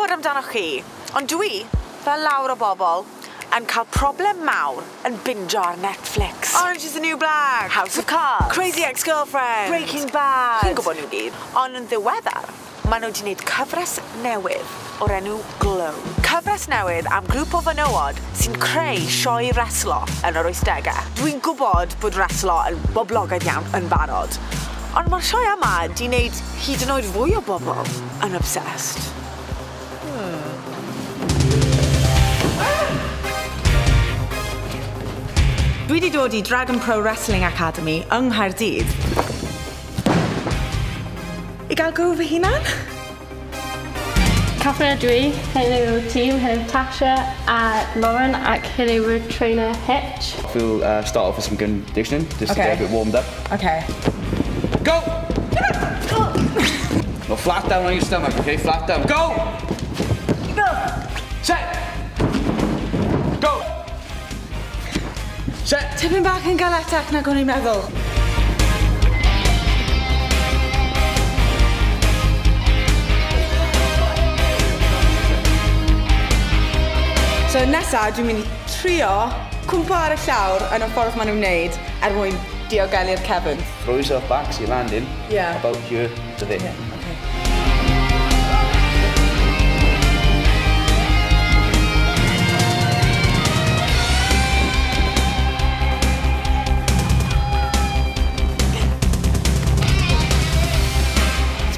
gwybod amdanoch chi, ond dwi, fel lawr o bobl, yn cael problem mawr yn binjo ar Netflix. Orange is the New Black, House of Cards, Crazy Ex-Girlfriend, Breaking Bad. Chi'n gwybod nhw gyd. Ond yn ddiweddar, maen nhw wedi gwneud cyfres newydd o'r enw Glow. Cyfres newydd am grŵp o fenywod sy'n creu sioe reslo yn yr 80au. Dwi'n gwybod bod reslo yn boblogaidd iawn yn barod, ond mae'r sioe yma di wneud hyd yn oed fwy o bobl yn obsessed. Dwi wedi dod i Dragon Pro Wrestling Academy yng Nghaerdydd i gael go fy hunan. Catherine a dwi, hyn yw'r tîm, hyn yw Tasha a Lauren ac hyn yw'r trainer Hitch. We'll start off with some conditioning, just to get a bit warmed up. Okay. Go! No, flat down on your stomach, okay? Flat down. Go! Go! Set! Go! Set! Tipyn bach yn galetach nag o'n i'n meddwl. So nesa, dwi'n mynd i trio cwmpo ar y llawr yn y ffordd maen nhw'n wneud er mwyn diogelu'r cefn. Throw yourself back so you're landing about here to there. Yeah, okay.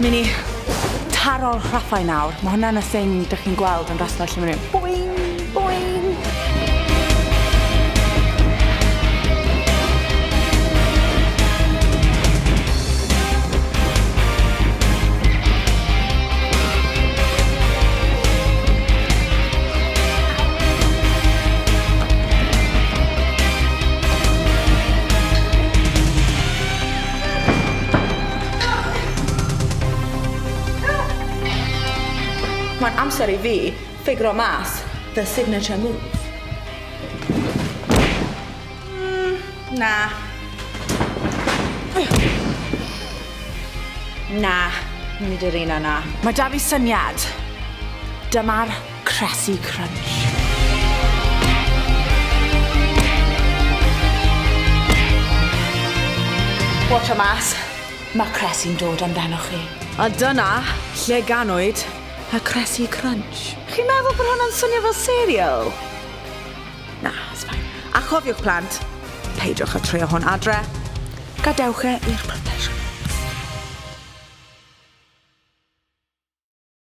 Dwi'n mynd i taro'r rhaffau nawr. Mae hwnna'n y thing dych chi'n gweld yn reslo lle maen nhw. Boing! Boing! Mae'n amser i fi ffigro mas the signature move. Na. Na, nid yr un yna. Mae da fi syniad. Dyma'r Cressy Crunch. Watch o mas. Mae Cressy'n dod amdanoch chi. A dyna lle ganwyd y Cressy Crunch. Chi'n meddwl bod hwnna'n swnio fel cereal? Na, it's fine. A chofiwch plant, peidiwch â trio hwn adre. Gadewch e i'r professionals.